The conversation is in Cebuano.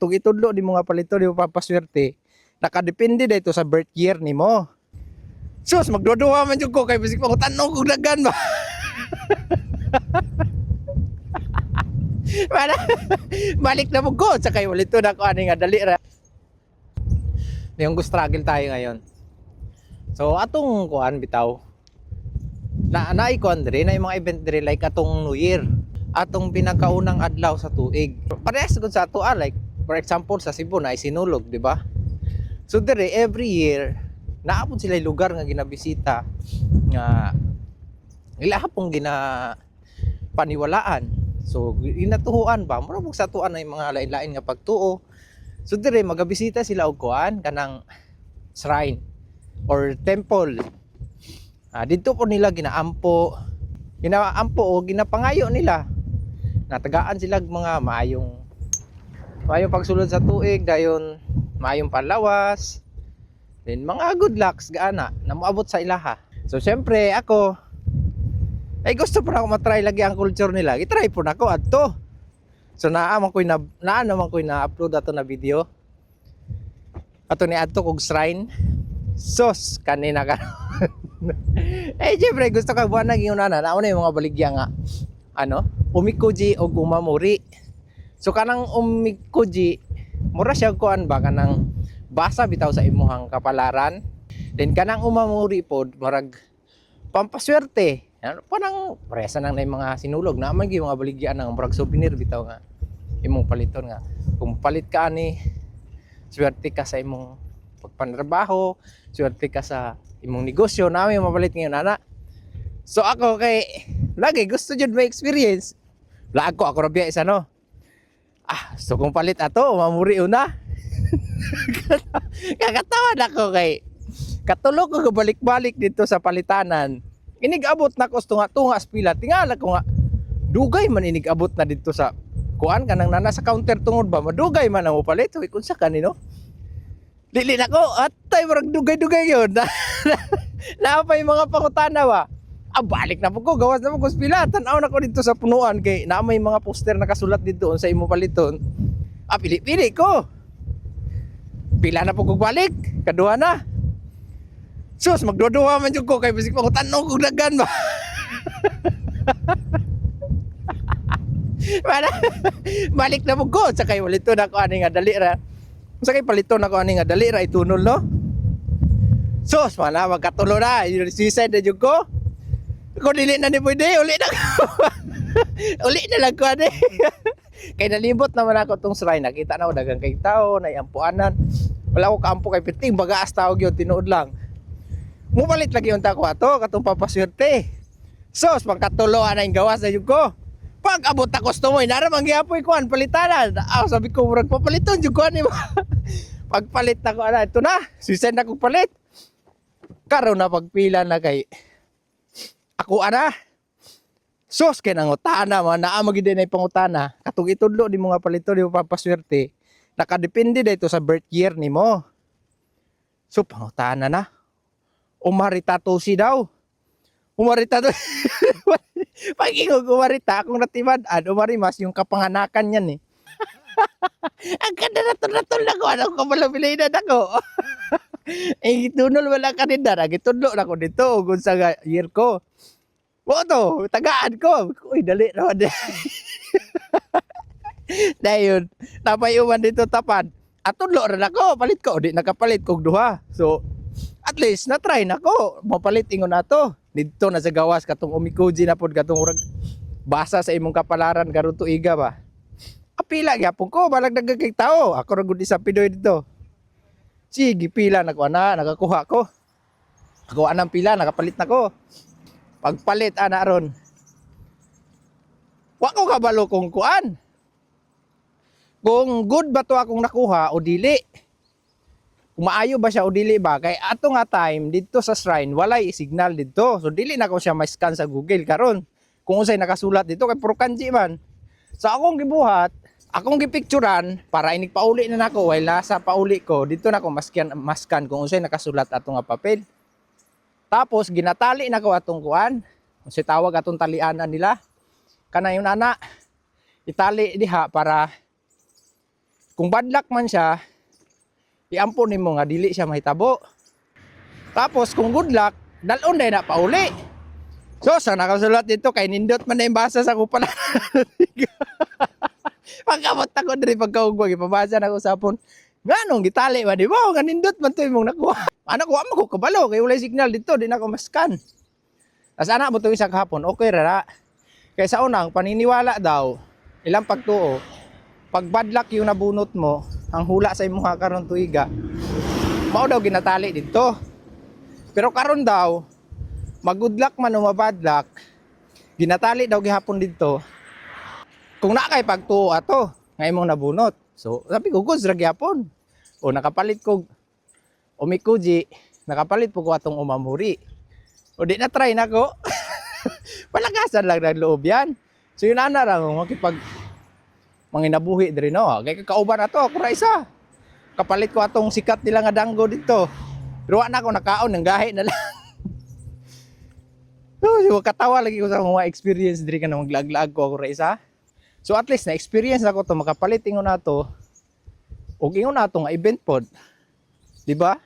Katong itudlo di mo nga palito di mo papaswerte. Nakadepende dito sa birth year nimo. Sus, magduduha man jud ko kay bisig pangutan-on kog daghan ba. Para balik na mo ko sa kay ulit na ko ani nga dali ra. Yung struggle tayo ngayon. So atong kuan bitaw. Na naay kuan diri na yung mga event diri like atong New Year. Atong pinakaunang adlaw sa tuig. Parehas gud sa ato ah, like for example sa Cebu na Sinulog, di ba? So diri every year naapod sila yung lugar nga ginabisita nga ila pong gina paniwalaan. So ginatuhuan ba mura sa atuan na yung mga lain-lain nga pagtuo. So dire magabisita sila og kuan kanang shrine or temple. Ah, didto po nila ginaampo, ginaampo o ginapangayo nila. Natagaan sila og mga maayong maayong pagsulod sa tuig dayon maayong panlawas. Then mga good lucks gaana na moabot sa ilaha. So syempre ako ay gusto po na ako matry lagi ang culture nila. I-try po na ako adto. So naa naman ko'y na-upload ato na video. Ato ni adto kog shrine. Sos kanina ka. Eh syempre gusto ka buwan naging una na nauna yung mga baligya nga ano, omikuji o omamori. So kanang omikuji mura siya kuan ba kanang basa bitaw sa imuhang kapalaran. Then kanang omamori pod murag pampaswerte. Ano pa nang presa nang na yung mga sinulog na man gyud mga baligyan ng murag souvenir bitaw nga imong paliton nga kung palit ka ani swerte ka sa imong pagpanrabaho, swerte ka sa imong negosyo na may mapalit ngayon ana. So ako kay lagi gusto jud may experience. Lag ko ako ra biya isa no. Ah, so kung palit ato, omamori una. Kakatawa na ko kay katulog ko balik-balik dito sa palitanan. Inig-abot na ko sa tunga-tunga sa pila. Tingala ko nga dugay man inig-abot na dito sa kuan kanang nana sa counter tungod ba madugay man ang palit. Uy, kung sa kanino. Dili na ko atay murag dugay-dugay yun. Naa pa yung mga pangutana ba. Ah, balik na po ko, gawas na po ko sa pila. Tanaw na ko dito sa punuan kay naa may mga poster nakasulat dito sa imo paliton. Ah, pili-pili ko. Pila na po kog balik. Kaduha na. Sus, magduduha man jud ko kay bisig pangutan-on kog daghan ba. Para balik na po ko sa kay walito na ko ani nga dali ra. Sa kay palito na ko ani nga dali ra itunol no. Sus, wala magkatulo na. Suicide na jud ko. Kung dili na ni pwede, uli na ko. Uli na lang ko ani. Kay nalibot naman ako tong shrine. Nakita na ko daghang kay tao, naiampuanan. Wala ko kaampo kay piting bagaas tao gyud tinuod lang. Mupalit lagi unta ko ato katong papaswerte. Sos, pangkatulo ana yung gawas na jud ko. Pag abot na customer, nara man gihapoy kuan palitanan. Ah, sabi ko murag papaliton jud ko ani. Pagpalit na ko ana, ito na, suicide na kong palit. Karon na pagpila na kay ako ana. Sos kay nangutana man naa magid na pangutana. Katong itudlo di mo nga palito di mo papaswerte. Nakadepende dito sa birth year nimo. So pangutana na. Umarita toshi daw. Umarita to. Pag ingog umarita, akong natimad-an, umarimas yung kapanganakan yan eh. Ang ganda na to na ko. Ano ko malabilinan ako. Eh, gitunol wala ka rin dara. Gitudlo na ko dito. Kung sa year ko. Mo to, tagaan ko. Uy, dali naman. Dayon, napayuman dito tapad. Atudlo ra nako, palit ko. Di nakapalit kog duha. So, at least na-try na ko. Mapalit ingon nato. Didto na sa gawas katong omikuji na pod katong murag basa sa imong kapalaran karon tuiga ba. Apila gyapon ko balag daghan kay tao. Ako ra gud isa Pinoy dito. Sige, pila na ko ana, nakakuha ko. Ako anang pila, nakapalit na ko. Pagpalit ana ron. Wa ko kabalo kung kuan. Kung good ba to akong nakuha o dili. Kung maayo ba siya o dili ba kay ato nga time didto sa shrine walay signal didto. So dili na ko siya ma-scan sa Google karon. Kung unsay nakasulat dito kay puro kanji man. So akong gibuhat, akong gipicturan para inig pauli na nako while nasa pauli ko dito na ko maskan kung unsay nakasulat ato nga papel. Tapos ginatali na ko atong kuan. Unsay tawag atong talianan nila. Kana yung ana itali diha para Kung bad luck man siya, iampo nimo nga dili siya mahitabo. Tapos kung good luck, dalon day na pauli. So, sa nakasulat dito kay nindot man na yung basa sa kupala. Pagkamot ako diri pagkaugwag, ipabasa na ko sa hapon. Nganong gitali man di mo, nga nindot man to imong nakuha. Anak ko, ko kabalo kay walay signal dito, di na ako maskan. Tas ana mo to isa kahapon, okay ra ra. Kay sa una, ang paniniwala daw, ilang pagtuo, pag bad luck yung nabunot mo, ang hula sa imong karon tuiga, mao daw ginatali dito. Pero karon daw, mag-good luck man o ma-bad luck, ginatali daw gihapon dito. Kung naa kay pagtuo ato, nga imong nabunot. So, sabi ko, goods ra gihapon. O nakapalit ko omikuji, nakapalit po ko atong omamori. O di na try na ko. Palakasan lang ng loob yan. So yun ana ra makipag manginabuhi diri, no. Kay kakauban ato ako ra isa. Kapalit ko atong sikat nila nga dango dito. Pero wa na ako nakaon ng gahi na lang. Oh, so, katawa lagi ko sa mga experience diri ka na maglaag-laag ko ako ra isa. So at least na experience ako to makapalit ingon nato. Og ingon nato nga event pod. Di ba?